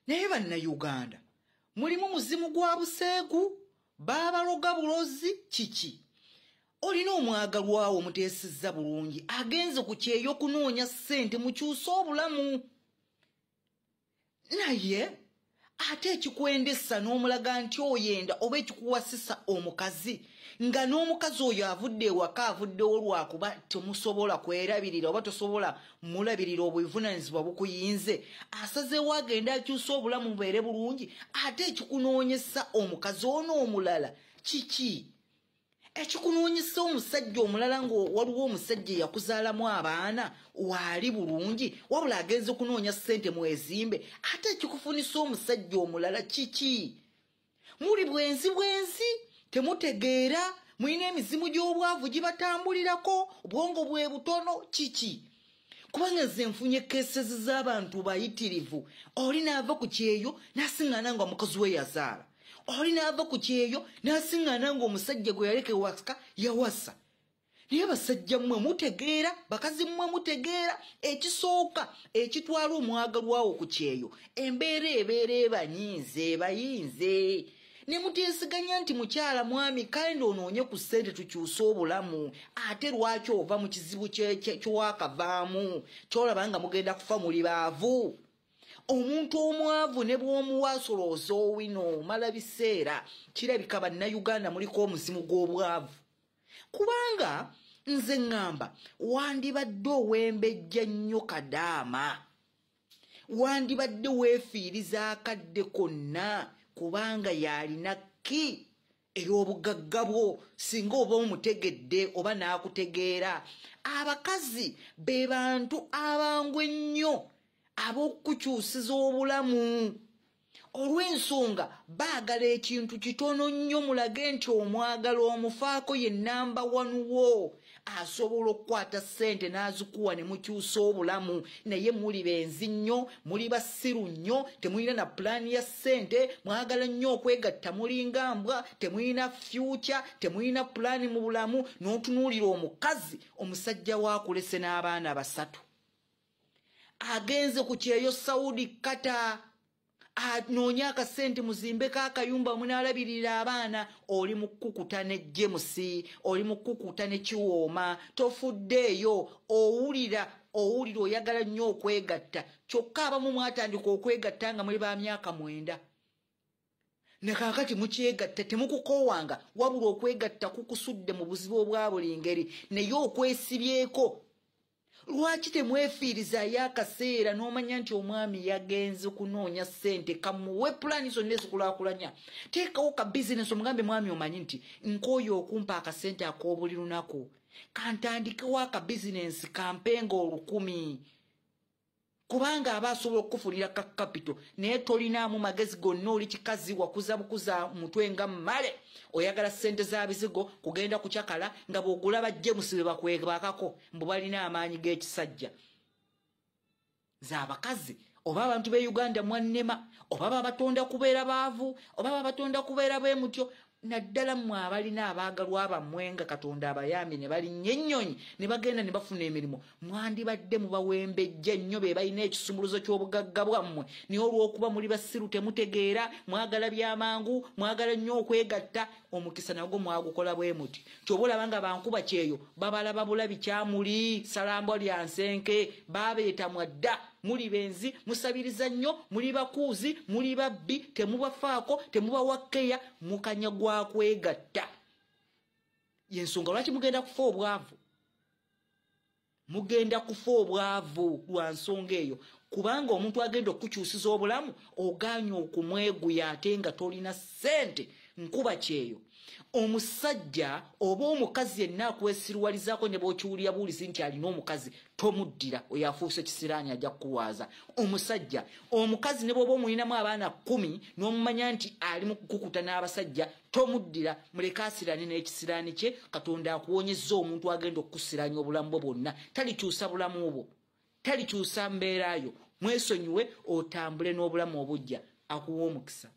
Naye bannayuganda mulimu muzimu gwa buseegu, baabaloga bulozi kiki? Olina omwagalwawo omuteesezza bulungi, agenze ku kyeyo kunoonya ssente mukyuse obulamu, naye ate ekikwendesa n'omulaga nti oyenda oba ekikuwasisa omukazi, nga n'omukazi oyo avudde ewaka, avuddewo lwakuba temusobola kwerabirira oba tosobola mulabirira, obuvunaanyizibwa bukuyinze, asazeewo agenda akyuse obulamu bubeere bulungi, ate ekikunoonyesa omukazi ono omulala kiki? Ekikunoonyesa omusajja omulala nga waliwo omusajja eyakuzaalamu abaana waali bulungi, wabula agenze kunoonya ssente mwezimbe, ate ekikufunisa omusajja omulala kiki? Muli bwenzi bwenzi, temutegeera, mulina emizimu gy'obwavu gibatambulirako, obwongo bwe butono kiki? Kubanga nze nfunye kesezi z'abantu bayitirivu, oli n'ava ku kyeyo n'asiŋŋaana nga omukazi we yazaala, oli n'ava ku kyeyo n'asiŋŋaana ng'omusajja gwe yaleka ewaka yawasa. Naye basajja mmwe mutegeera, bakazi mmwe mutegeera, ekisooka ekitwala omwagalwawo ku kyeyo, embeera ebeera ebanyiize, ebayinze. Ne muteesiganya nti mukyala mwami kandi onoonye ku ssente tukyuse obulamu, ate lwaki ova mu kizibu kyewakavaamu kyolaba nga mugenda kufa muli baavu? Omuntu omwavu ne bw'omuwa asolooza owino omala biseera. Kirabika bannayuganda muliko omuzimu gw'obwavu, kubanga nze ŋŋamba wandibadde owembejja nnyo kadaama, wandibadde weefiiriza akadde konna, kubanga yalina ki ey'obugagga bwo singa oba omutegedde oba n'akutegeera. Abakazi be bantu abangu ennyo ab'okukyusiza obulamu, olw'ensonga baagala ekintu kitono nnyo mulage nti omwagala omufaako ye namba wanuwo, asobola okukwata ssente n'azikuwa ne mukyusa obulamu. Naye muli benzi nnyo, muli basiru nnyo, temulina na pulaani ya ssente, mwagala nnyo okwegatta, mulinga mbwa, temulina future, temulina pulaani mu bulamu. N'otunuulira omukazi, omusajja waakulese n'abaana basatu, agenze ku kyeyo Saudi Kata anoonye akasente muzimbeko akayumba munaalabirira abaana, oli mu kukuta ne James, oli mu kukuta ne Kiwooma, tofuddeeyo, owulira oyagala nnyo okwegatta. Kyokka abamu mwatandika okwegatta nga muli ba myaka 9, ne kaakati mukyegatta temukukoowanga, wabula okwegatta kukusudde mu buzibu obwa buli ngeri, naye okwesibyeko. Lwaki temwefiirizaayo akaseera n'omanya nti omwami yagenze kunoonya ssente, kamuwe pulaani zonna ezikulaakulanya, teekawo ka bizinesi omugambe, mwami omanyi nti nkooye okumpa akasente ak'obuli lunaku, kantandikewo akabizinensi kampenga 1000, kubanga aba asobola okukufunira ka kapito, naye tolinaamu magezi gonna, oli kikazi wakuza bukuza mutwe nga mmale, oyagala ssente za bizigo kugenda kucakala nga bw'ogula ba James be bakwebakako mbu balina amaanyi g'ekisajja. Nze abakazi oba abantu b'e Uganda mwannema, oba babatonda kubeera baavu, oba babatonda kubeera bwe mutyo, naddala mmwe abalina abaagalwa bammwe nga Katonda abayambye ne balinnya ennyonyi ne bagenda ne bafuna emirimu, mwandibadde mubawembejja nnyo, be balina ekisumuluzo ky'obugagga bwammwe. Naye olw'okuba muli basiru temutegeera, mwagala byamangu, mwagala nnyo okwegatta, omukisa nagwo mwagukola bwe muti. Ky'oba olaba nga bankuba kyeyo babalaba bulabi kyamuli salambwa lya nsenke, baabeetamwa dda, muli benzi, musabiriza nnyo, muli bakuuzi, muli babbi, temubafaako, temubawa keya, mukanya gwa kwegatta. Yensonga lwaki mugenda kufa obwavu. Mugenda kufa obwavu lwa nsonga eyo, kubanga omuntu agenda okukyusiza obulamu ogaanye okumweguya ate nga tolina ssente. Nkuba kyeyo omusajja oba omukazi yenna akwesiruwalizaako ne bw'okiwulira buwulizi nti alina omukazi, tomuddira, oyo afuuse kisiraani, ajja kukulwaza. Omusajja omukazi ne bw'oba omulinamu abaana 10 n'omumanya nti ali mu kukukuta n'abasajja, tomuddira, muleke asiraane n'ekisiraani kye. Katonda akuwonyezza omuntu agenda okukusiraanya obulamu bwo bwonna, talikyusa bulamu bwo, talikyusa mbeera yo. Mwesonyiwe otambule n'obulamu obujja, akuwa omukisa.